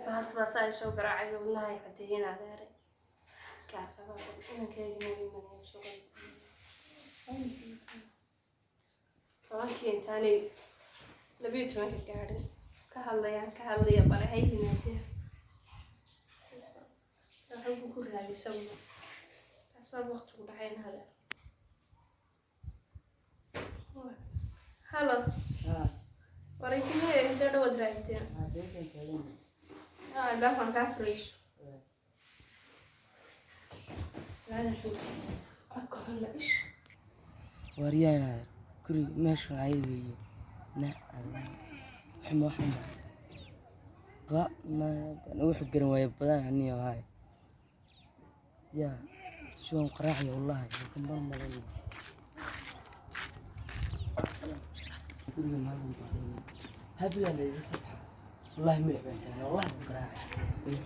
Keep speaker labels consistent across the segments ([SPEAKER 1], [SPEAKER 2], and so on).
[SPEAKER 1] Bahas baa saa soo garaacay, wadnaha cadeeyeen adeere. 10-kii intaanay 12-ka gaadhin ka hadlayaan, ka hadlaya, bale hay yimaadeen. Waxuu ku raagay isaguna, taas waa waqtigu dhacay in hadal. Halo. Waraykimi intee dhawaad raagteen? Albaabkan kaa furayso. Codka xun la ish.
[SPEAKER 2] Waaryahan, guriga meesha waxaa weeye na Allah xuma xuma ba ma wuxuu garan waayo badan aniyo haay ya suun qaraaxyo, wallahi kan ban malan guriga maalin habla la iga sabxa, wallahi milix baan taagnaa, wallahi ku qaraacay.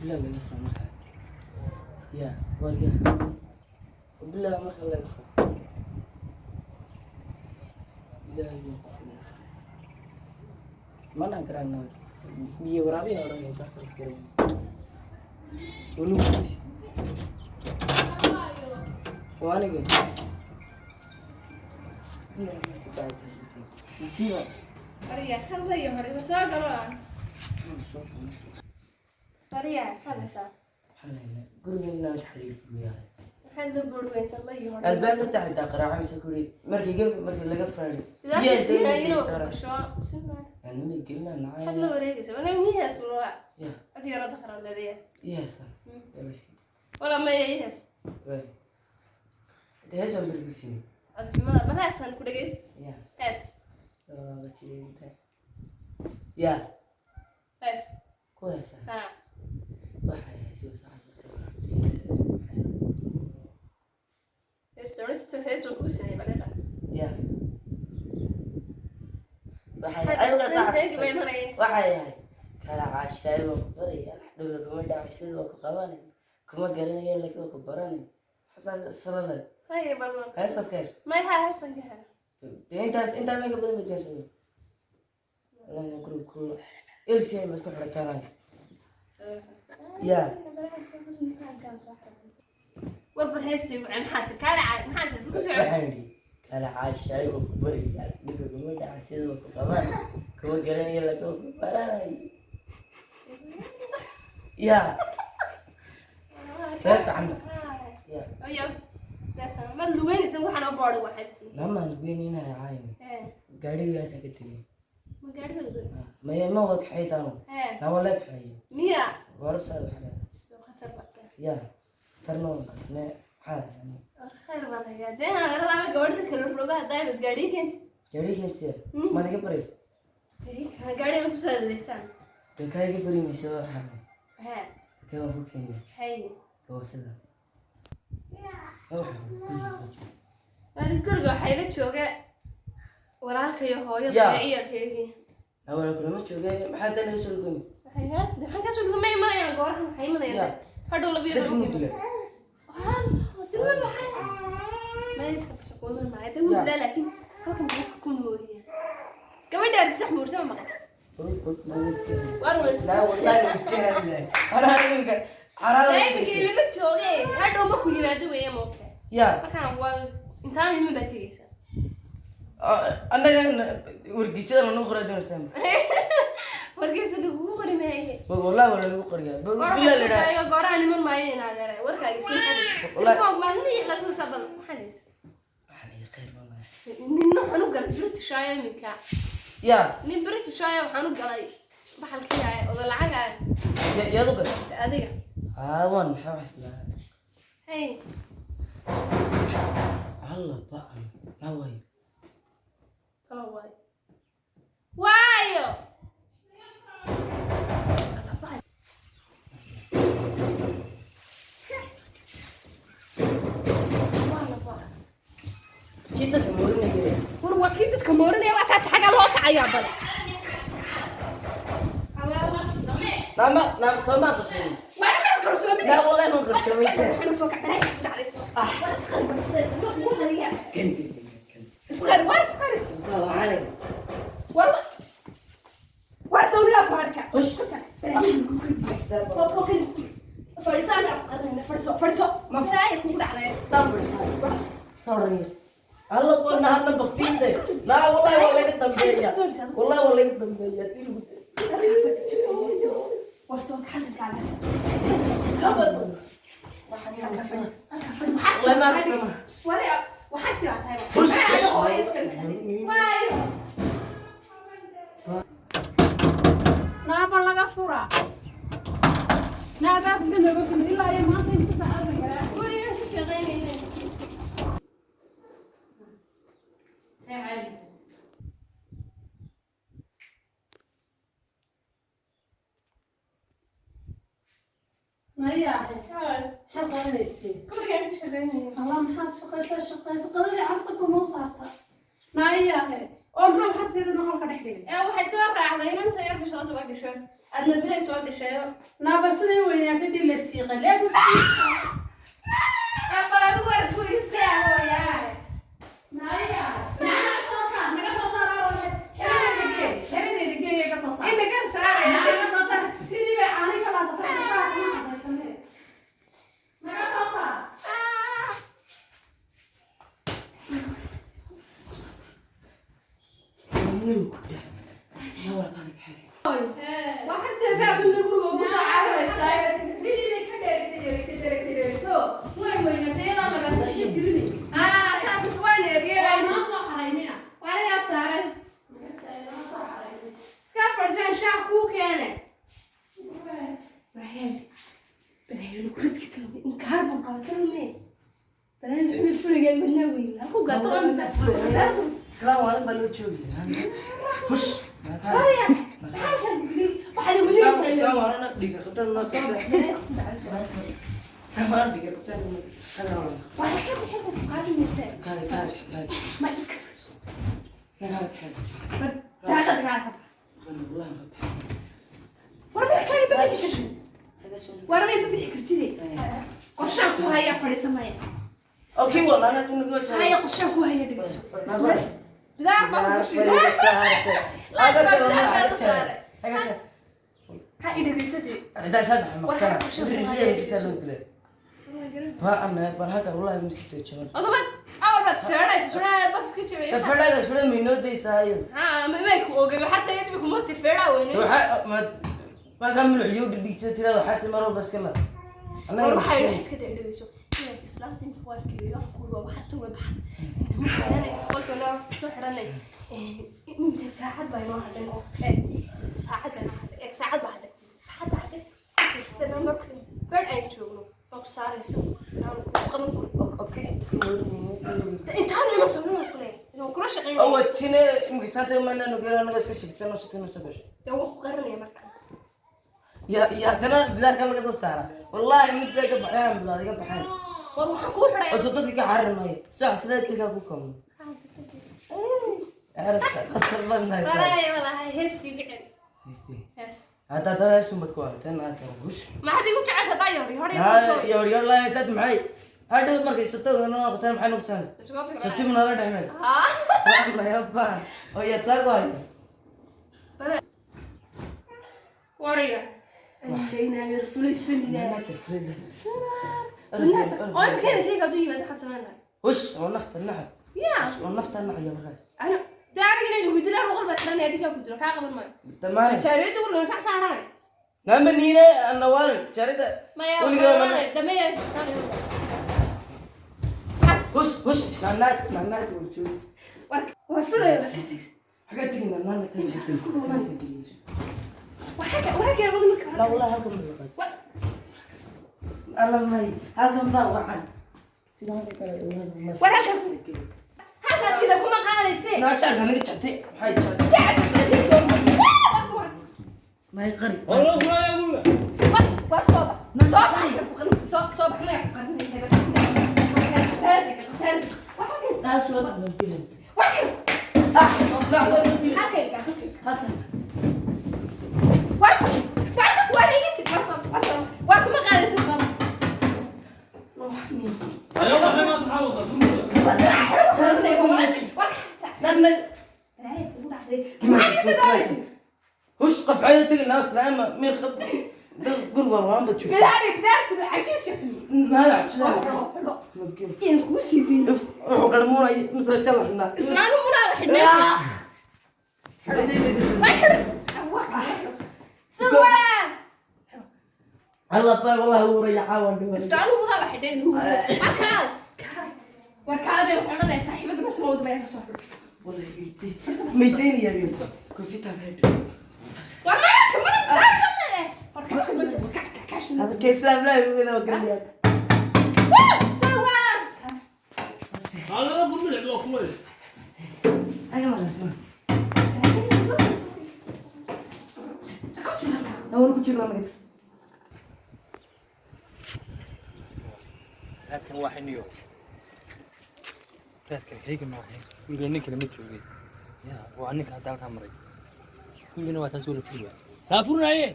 [SPEAKER 2] Bilaa laga fura markaa ya warya, bilaa marka laga furo, ilaahay baa qof laga furo mana garana biyo waraabiya odhanaya wax kale garan wanugu waa aniga masiiba.
[SPEAKER 1] Ariya hadlayo hore ma soo galo aan. Ariya hadlaysaa.
[SPEAKER 2] Guriga xariif yahay.
[SPEAKER 1] Maxaad la burweynta hadlayo hore?
[SPEAKER 2] Albaabka saxda qaraaca mise kuri markii gab markii laga furayo.
[SPEAKER 1] Bismillah.
[SPEAKER 2] Anima gelina.
[SPEAKER 1] Maxaad la
[SPEAKER 2] nacay
[SPEAKER 1] wareegaysa wana miyaas mulaa
[SPEAKER 2] ya.
[SPEAKER 1] Adi yarada kharaad leedayaa.
[SPEAKER 2] Yes.
[SPEAKER 1] Wala maya ihees.
[SPEAKER 2] Way de hees baan berigu siiyey.
[SPEAKER 1] Codxumada bal heesaan ku dhegeyst.
[SPEAKER 2] Ya.
[SPEAKER 1] Hees.
[SPEAKER 2] Ya.
[SPEAKER 1] Hees.
[SPEAKER 2] Ku heesa.
[SPEAKER 1] Ha.
[SPEAKER 2] Waxay heesay soo xasuustay.
[SPEAKER 1] Hees orito, hees waa kuu sameeyey baleedha.
[SPEAKER 2] Ya, waxay ayaga soo
[SPEAKER 1] Heesi bay
[SPEAKER 2] xasuustay.
[SPEAKER 1] marayeen.
[SPEAKER 2] Waxay ahay kala caashaay waan ku baraya, dhulka kuma dhacay sida waa ku qabanay, kuma garanaya laakiin waa ku baranay xasaas salada.
[SPEAKER 1] Haye bal bal.
[SPEAKER 2] Heesaad ka heshay?
[SPEAKER 1] May ha, heestan ka hel.
[SPEAKER 2] Dee intaas intaa may ka badan ma joogsado wallahi, guriga kullo LCA ma isku xirataanay ya.
[SPEAKER 1] War bal heestay wacan, maxaa tir kaala caa, maxaa tir ku soo
[SPEAKER 2] Waxaan yidhi kala caashaay waan ku baraya, dhulka kuma dhacay sida waa ku qabanay, kuma garanaya laakiin waa ku baranay ya hees camal ya.
[SPEAKER 1] Ayo maad lugeynaysa, waxaan oo boodhay waa xabsi.
[SPEAKER 2] Namaan weyninahay caaymi. Gaadhigaasaa ka tegay.
[SPEAKER 1] Ma gaadhigooda?
[SPEAKER 2] Maya, ma wada kaxaytaano. Nawa la kaxeeyo.
[SPEAKER 1] Miya?
[SPEAKER 2] Goorabsaa waxaa.
[SPEAKER 1] Soo khatar bata.
[SPEAKER 2] Ya tarna waan dhafne, maxaa haysanay?
[SPEAKER 1] War khayr baan hayaa dee, radaama gawadhida kala roga haddaa imad gaadhii keenti.
[SPEAKER 2] Gaadhigi keentiya maad iga baraysa?
[SPEAKER 1] Gaadhiga kusoo adeegtaan.
[SPEAKER 2] Dee kaa iga bari maysa, waxaa dee waan ku keenaya.
[SPEAKER 1] Hay.
[SPEAKER 2] Dee waa sida waxaa guriga ku jira.
[SPEAKER 1] Ari guriga waxaa ila jooga walaalka iyo hooyada
[SPEAKER 2] Ya.
[SPEAKER 1] iyo ciyaalkeygii.
[SPEAKER 2] Awala kulama joogay, maxaa taa laga soo goyn?
[SPEAKER 1] Waxay maxay kasoo dhigay, ma imanayaan goorahan, waxay imanayaan
[SPEAKER 2] Ya.
[SPEAKER 1] hadhow labiyo
[SPEAKER 2] Dadka
[SPEAKER 1] tobanka.
[SPEAKER 2] muu dilay?
[SPEAKER 1] Waxaan dilma, maxay mayska basoo kuiman maayo dee, wuu
[SPEAKER 2] Ya.
[SPEAKER 1] dilaa, laakiin halkan buu ku mooyaa gabadha argisax muursama maqas. War
[SPEAKER 2] laa
[SPEAKER 1] was
[SPEAKER 2] wallahi iska hadlay anaa iminka xaraam.
[SPEAKER 1] Iminka ilama jooge, hadhow ma ku yimaado weeye moogta.
[SPEAKER 2] Ya.
[SPEAKER 1] Markaan waa intaan iman baa tegeysa.
[SPEAKER 2] Annaga wargeysyada lanagu qoraa doonaysaa?
[SPEAKER 1] Wargeysa lagugu qori maaye.
[SPEAKER 2] Wallahi waa lanagu qoriyaa.
[SPEAKER 1] War waxaa
[SPEAKER 2] bilaa
[SPEAKER 1] iska
[SPEAKER 2] la idhaha.
[SPEAKER 1] daayo, gooraha niman maayo in adeer warkaaga sii xadis.
[SPEAKER 2] Wallahi-
[SPEAKER 1] Telefoonka maalin iyo la kuusa bal maxaa haysa?
[SPEAKER 2] Waxaan iga khayr baan lahay.
[SPEAKER 1] Ninna waxaan u galay British aya iminka.
[SPEAKER 2] Ya.
[SPEAKER 1] Nin British aya waxaan u galay baxalkii aya oda lacag aya.
[SPEAKER 2] Yaad u galay?
[SPEAKER 1] Adiga.
[SPEAKER 2] Haa, waan maxaa wax islaa.
[SPEAKER 1] Hey.
[SPEAKER 2] Alla ba'an maxaa waaye?
[SPEAKER 1] Talo waayo waayo.
[SPEAKER 2] Kii dadka moorinaya.
[SPEAKER 1] War waa kii dadka moorinaya, waa taas xaggaa loo kacayaa bal.
[SPEAKER 2] Naama naam soo maa qarsoomin.
[SPEAKER 1] Waa ma qarsoomin.
[SPEAKER 2] Naa wallahi ma qarsoomin.
[SPEAKER 1] Waxaan soo kacday dhacday soo. Waa isqari, waa isqari.
[SPEAKER 2] Kan kan kan.
[SPEAKER 1] Isqari, war isqari.
[SPEAKER 2] Waa waxaan.
[SPEAKER 1] War war sawrigaa ku arka.
[SPEAKER 2] Ush.
[SPEAKER 1] Fadhiisaan qarnayna, fadhiiso, fadhiiso. Mafraaya kugu dhacday.
[SPEAKER 2] Saan fadhiisanay. Sawran yar. Alla qolna hadda baktiinte. Laa wallahi waa laga dambeeya. Wallahi waa laga dambeeya. Tii lagu
[SPEAKER 1] War soo xalankaada. Soo bad.
[SPEAKER 2] Waxaan yar wasfana.
[SPEAKER 1] Waxaa
[SPEAKER 2] Lama arsana.
[SPEAKER 1] Waxaa tiraa tahay.
[SPEAKER 2] Hush,
[SPEAKER 1] Maxay
[SPEAKER 2] hush.
[SPEAKER 1] hooyo iska waayo.
[SPEAKER 3] Naaba laga furaa. Naabaa muxuu nooga furi ilaa iyo maanta inta saacada garaa.
[SPEAKER 1] Gurigan ku shaqaynayna. Tacaali.
[SPEAKER 3] Maya, maxaad qabanaysay?
[SPEAKER 1] Gurigan ku shaqaynayna.
[SPEAKER 3] Allah, maxaad shaqaysaa shaqaysa qadadii carruurta kuma u saarta. Maya, oo maxaad sideedna qolka dhex dhigay?
[SPEAKER 1] Ee waxay soo raacday inanta yar bishoo daba gasho. Adna bilay soo gashayo.
[SPEAKER 3] Naaba siday weynaatay dii la siiqay leegu siiqa.
[SPEAKER 1] Ee qol adigu war guriga si aadooyaa.
[SPEAKER 3] Maya, naga soo saar, naga soo saar aroore. Xeradeeda gee, xeradeeda gee ka soo saar.
[SPEAKER 1] Imika saaraya.
[SPEAKER 3] Naga soo saar. Ridii bay caani ka laasatay shaha kuma cadaysanee. Naga soo saar.
[SPEAKER 2] Miyuu ku dhahay? Yaa wala qaadan kaxaysa.
[SPEAKER 1] Waxaad saas un bay guriga ugu soo cararaysaa.
[SPEAKER 3] Ridii bay ka dheertay, dheertay, dheertay, dheerto. Way weynaatay ilaa labaatan iyo shan jirin.
[SPEAKER 1] Ah, saas waan
[SPEAKER 3] Waa
[SPEAKER 1] eegay.
[SPEAKER 3] inoo soo xaraynina.
[SPEAKER 1] Waa laga saaray.
[SPEAKER 3] Inoo soo xaraynina.
[SPEAKER 1] Iska fadhisan shaah kuu keene. Waxyaal. Balaayo kuridka talme inkaar baan qaba talme. Balaayo xumi furiga wadnaa weyn. Halku gato aan saatu.
[SPEAKER 2] Islaam waalin baa loo joogaya. Hush.
[SPEAKER 1] Haya. Maxaa sheegay? Waxa lagu
[SPEAKER 2] Islaam
[SPEAKER 1] leeyahay.
[SPEAKER 2] islaam waalina dhiga qabtaan noo soo bax. Islaam waalina dhiga qabtaan noo hada wala.
[SPEAKER 1] Waxa ka bixin ku qaadanaysaa.
[SPEAKER 2] Kaadi kaadi kaadi.
[SPEAKER 1] Ma iska fadhiso.
[SPEAKER 2] Naga kaadi.
[SPEAKER 1] Daaqad raacad.
[SPEAKER 2] Bana wallahi ma baxay.
[SPEAKER 1] War ma kale ma bixi kartid.
[SPEAKER 2] Hada soo.
[SPEAKER 1] War ma bixi kartid. Qorshaan ku haya fadhiisanaya.
[SPEAKER 2] Okay wala ana inagu joogo.
[SPEAKER 1] Haya qorshaan ku haya dhigayso. Bidaar baa ku shiray. Ha i dhegaysatay. Odumad awal baad feedhaysa suraa baf iska jabay. Ha ma may ku ogay waxa tahay inuu kuma ti feedha weyne. War waxay wax iska dhigayso. Inaad islaanta inta waalkiga wax ku waa waxa tan way baxay. Inta ma xiranayso qolka la hoos soo xiranay. Inta saacad baa inoo hadhay oo saacad baa inoo hadhay. Saacad baa hadhay. Saacad baa hadhay. Iska sheegsan marka bar ay joogno. Baa ku saarayso. Aan ku qaban karo. Intaan ima sawirna ku leeyahay. Inuu kula shaqeeyo. Dee wax ku qaranaya marka.
[SPEAKER 2] يا قناة جدار كان لقى صار والله مد لك بحان بالله لك بحان
[SPEAKER 1] War waxaan kuu xidhay.
[SPEAKER 2] وصدتك كعرر ماي ساعة سنة كل كوكم عرفت قصر بدنا
[SPEAKER 1] Walahi walahi heestii igu celi. Hees.
[SPEAKER 2] هذا هذا اسم بتكون تنا وش
[SPEAKER 1] Maxaad igu jeceshahay daayar hore
[SPEAKER 2] يا يا الله يا سيد معي هذا مركز ستة انا قلت محل نقصان ستة من هذا دعمس
[SPEAKER 1] Ha.
[SPEAKER 2] والله يا ويا تاقوي
[SPEAKER 1] Wariga. Anigayna yar fulaysanaya.
[SPEAKER 2] ما تفرد
[SPEAKER 1] Naas oo imkeena kayga hadduu yimaado waxaad samayn lahayd.
[SPEAKER 2] وش ونفط النحو
[SPEAKER 1] Ya.
[SPEAKER 2] ونفط النحو يا مركز
[SPEAKER 1] Ano dee aniga inaynu weydilaan uqal baa xidhanaya adigaa ku dilo kaa qaban maayo.
[SPEAKER 2] تمام
[SPEAKER 1] Jaariyadda guriga sax saaranay.
[SPEAKER 2] نعم نينا النوال جاريدا
[SPEAKER 1] Maya
[SPEAKER 2] Weligaa
[SPEAKER 1] waxaan
[SPEAKER 2] ma-
[SPEAKER 1] oranaya dameeya tan igu.
[SPEAKER 2] هش هش نعناع نعناع وجود
[SPEAKER 1] War waa fulaya waad ka tagtay.
[SPEAKER 2] حاجات تيجي نعناع كان
[SPEAKER 1] Waxaa ka waxa ka wada marka
[SPEAKER 2] لا
[SPEAKER 1] hore.
[SPEAKER 2] والله هلكم بالقد
[SPEAKER 1] Wa-
[SPEAKER 2] الله ما هلكم بقى وعد سيدا هذا كان
[SPEAKER 1] War halkan halkaas sida kuma qaadaysee.
[SPEAKER 2] ناس انا جبتي هاي جبتي
[SPEAKER 1] Tacab baa jirto.
[SPEAKER 2] ما يقري
[SPEAKER 4] والله لا يقول
[SPEAKER 1] Waa soo bax. Soo bax halkan ku qarin. Soo soo bax maya ku qarinaya. Qasaanka qasaanka. Waxa kan
[SPEAKER 2] لا سؤال ممكن
[SPEAKER 1] waxa
[SPEAKER 2] صح لا ممكن
[SPEAKER 1] halkan halkan. War gacantaas waa iga tag. Waa soo waa soo. Waa kuma qaadaysa soo bax.
[SPEAKER 4] يلا احنا ما تحاول
[SPEAKER 1] Waa dirac xidho.
[SPEAKER 2] أما
[SPEAKER 1] Balaayo kugu dhacday. Maxaad iga soo doonaysa?
[SPEAKER 2] وش قف عيد تقول ناس لا ما مير خب قرب والله ما بتشوف.
[SPEAKER 1] Bidaari bidaartu cajiis xumi.
[SPEAKER 2] هذا عشان
[SPEAKER 1] Xidho xidho.
[SPEAKER 2] ممكن.
[SPEAKER 1] Inaan kuu sii deeyo.
[SPEAKER 2] وقرمونا مثل شلحنا.
[SPEAKER 1] Islaanu munaaba xidhnay. Waa xidho. Waa xidho. Suwaran.
[SPEAKER 2] الله طيب والله هو ريح عاون.
[SPEAKER 1] Islaanu munaaba xidhnay. Waa kaal. Waa kaal bay waxay odhanaysaa saaxiibada marta ma wada bayaan ka soo fadhiiso.
[SPEAKER 2] والله ميتين يا يوسف كوفيتها هاد.
[SPEAKER 1] Waa maya tumada bidaar ma leh. War kaashan bada kac kac kaashan.
[SPEAKER 2] هذا كيسام لا يقول وقرني.
[SPEAKER 1] Suwaran.
[SPEAKER 4] Laga furmi waa kulay.
[SPEAKER 2] انا ما اسمع.
[SPEAKER 1] Ku jira.
[SPEAKER 2] اول كنت لما قلت
[SPEAKER 4] Raadkan waa xiniyo. Raadkan kayga ma ahayn. Guriga ninka lama joogay. Ya, waa ninka hadda halkaa maray. Gurigana waa taas wala furi waay. Laa furinaye.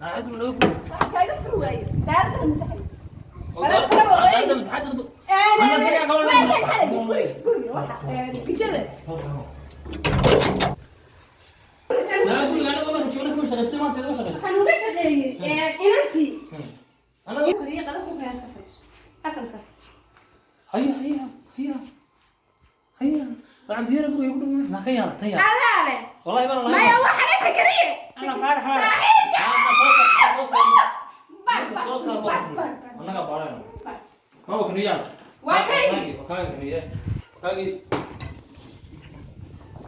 [SPEAKER 4] Naa cid laga furi.
[SPEAKER 1] Wax kaaga furi waayo. Daaradana masaxay.
[SPEAKER 4] Hadda masaxaad.
[SPEAKER 1] Waa kan xalay guriga guriga waxa kijada.
[SPEAKER 4] Naa guriga anaga marka joogna kuma shaqaystay maanta ma shaqaystay.
[SPEAKER 1] Waxaan uga shaqeeyey inantii.
[SPEAKER 4] Anaga
[SPEAKER 1] Koriya qada ku kala safayso. Halkan safayso.
[SPEAKER 4] haya haya haya. Haya. Waxaan diyaar guriga ku dhawaan. Ma ka yaala tan yaala.
[SPEAKER 1] Adaale.
[SPEAKER 4] Wallahi bana la.
[SPEAKER 1] Maya waxa la sakariye.
[SPEAKER 4] Ana faarax.
[SPEAKER 1] Saaxiibka.
[SPEAKER 4] Ma soo saar soo saar.
[SPEAKER 1] Bar
[SPEAKER 4] Soo saar.
[SPEAKER 1] bar bar bar.
[SPEAKER 4] Anaga baarayna. Ma waa kaniya.
[SPEAKER 1] Waa kay.
[SPEAKER 4] Waa kaniya. Kaagis.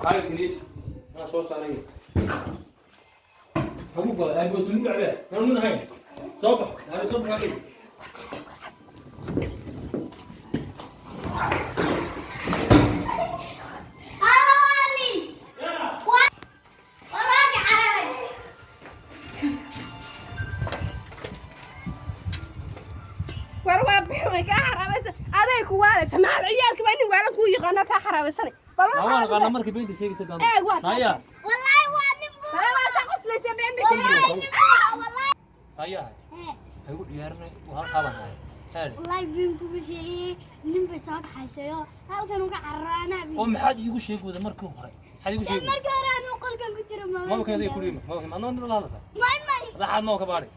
[SPEAKER 4] Kaagis kaniis. Ana soo saaray. Hagu gala, ay boosin u dhacday. Nanu nahay. Soo bax. Ay soo bax.
[SPEAKER 1] War waa bir way ka xaraabaysa. Aday ku waalaysa. Maal ciyaalka baa nin waalan ku yaqaano ka xaraabaysanay. Bal
[SPEAKER 4] Waa qana markii beenta sheegaysa dan.
[SPEAKER 1] Eeg waa.
[SPEAKER 4] Haya.
[SPEAKER 1] Bal waa ta qoslaysa been bishay.
[SPEAKER 4] Haya. Hay u diyaarinay waa qabanay. Hal. Oo maxaad iigu sheegi wada markii hore? Maxaad iigu sheegi? Ma kan adeeg kuriima. Ma ma noo la hadlaa. Raxad ma ka baaray.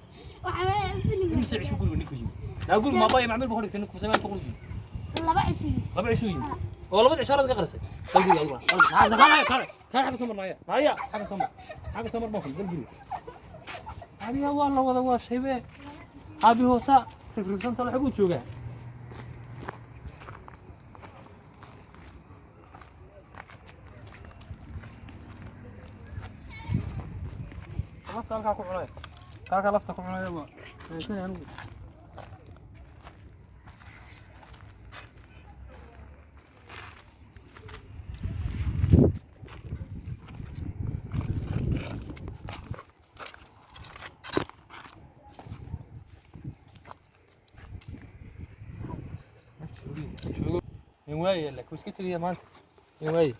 [SPEAKER 4] Imse cishu guriga ninku yimi. Naa guriga ma baay macmiil buu ka dhigtay ninku samee boqol yimi. Laba cishu yimi. Oo laba cisho ka qarisay. Dal guriga adigu. Hada kale kale. Kale xaga soo marnaya. Haya, xaga soo mar. Xaga soo mar baa dal guriga. Adiga waa la wada waa shaybe. Abi hoosa rifrifsanta la xagu joogaa. Lafta halkaa ku cunaya. Halkaa lafta ku cunaya waa. Haysan anigu. Nin waaye laakiin wuu iska tegaya maanta. Nin waaye.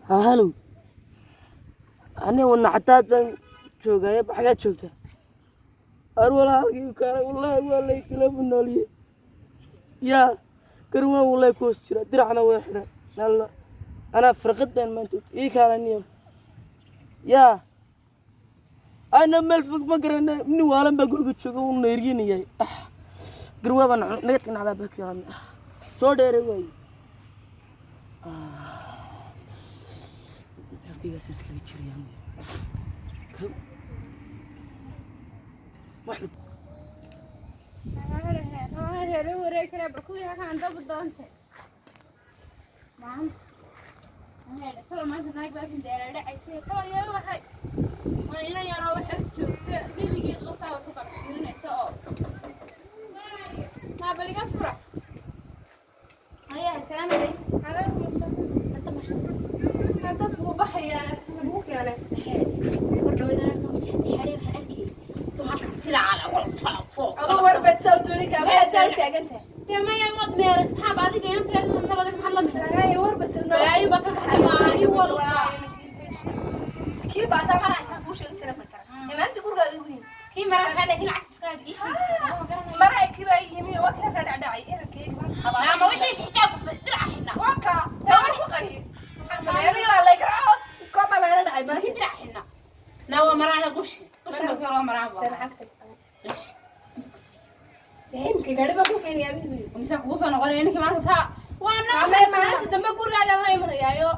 [SPEAKER 2] Halow, aniga wadna cadaad baan joogaya, xagaad joogtaa? Ar walaalkii kaale, wallaahi waa lay telefoon nooliye. Yaa garwaan, wallaahi ku hoos jira, diracna way xidhan. Lalla anaa farqadan maanta ii kaalaniyo. Yaa ana meel fog ma garana, nin waalan baa guriga jooga, wuu nayrginayay. Garwaa baan naga tignacdaa baa ku yaqaan soo dheeray waaye. Halkaygaas iskaga jirayaan. Wax.
[SPEAKER 3] Guriga la wareegi karaa, bal kuwii halkaan daba doontay. Maanta. Talo maanta naag baa findeera dhacaysay. Talo yaa waxay. Waa ina yaroo waxay joogta gebigeed qasaa wax u kala shirinaysa oo. Maa bal iga fura. Ayaa salaam calaykum.
[SPEAKER 1] Calaykum asalaam.
[SPEAKER 3] Hadda ma shaqo.
[SPEAKER 1] Hadda buu baxayaa, lagu keenay. Adoo warbaad saa u dooni kaa, waxaad saa u taagan tahay.
[SPEAKER 3] Dee maya wad meeras maxaa adiga inanteeda sabada maxaa la mid.
[SPEAKER 1] Ay, warbaad
[SPEAKER 3] Balaayo baa sasaxday maalin walba.
[SPEAKER 1] Kii baa saa mara waxaan kuu sheegi jiray markaa. Imaanta guriga igu yimi.
[SPEAKER 3] Kii mara maxaa laakiin lacagta iska aad ii sheegtay.
[SPEAKER 1] Mara kii baa yimi oo kii ka dhacdhacay inankeyga maanta xabaa.
[SPEAKER 3] Ama wixii xijaab dirac xidhnaa.
[SPEAKER 1] Waa kaa, taa waan ku qariyay. Waxaan sameeyay adiga baa lay garaaco, isku baa lagala dhacay maanta.
[SPEAKER 3] Laakiin dirac xidhnaa. Na waa maraana qushi. Qushi marka waa maraan baa.
[SPEAKER 1] Lacagta.
[SPEAKER 3] Qushi.
[SPEAKER 1] Imka gaari baa ku keenayaa bibi.
[SPEAKER 3] Mise kugu soo noqonaya ninkii maanta saa waa na
[SPEAKER 1] Maalinta dambe gurigaagaan la imanayaayo.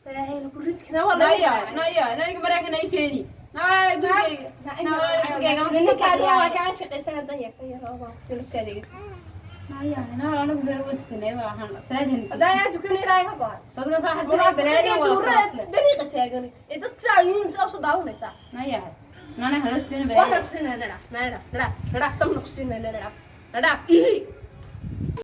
[SPEAKER 1] Balaahay lagu ridkana waa laga
[SPEAKER 3] Naya, naya, naniga maraykan ay keeni. Na walaal gurigeyga. Na walaal gurigeyga ma
[SPEAKER 1] Ninkaadi waa kaa shaqaysan haddaan yarta yar oo baa silkaadiga.
[SPEAKER 3] Naya, na walaal anigu reer wad tukanay waa ahaan salaadeen.
[SPEAKER 1] Haddaan yaa tukan ilaahay ka go'an.
[SPEAKER 3] Sodga soo xasila balaadii wala.
[SPEAKER 1] Tuurada dariiqa taagan ee dadka saa yihiin saa usoo daawanaysaa.
[SPEAKER 3] Naya. Nana halos teen
[SPEAKER 1] Waxaan
[SPEAKER 3] balaadii.
[SPEAKER 1] ku siinaa nadhaaf, nadhaaf, nadhaaf, nadhaaf, tamna ku siinaa nadhaaf, nadhaaf. Ihi.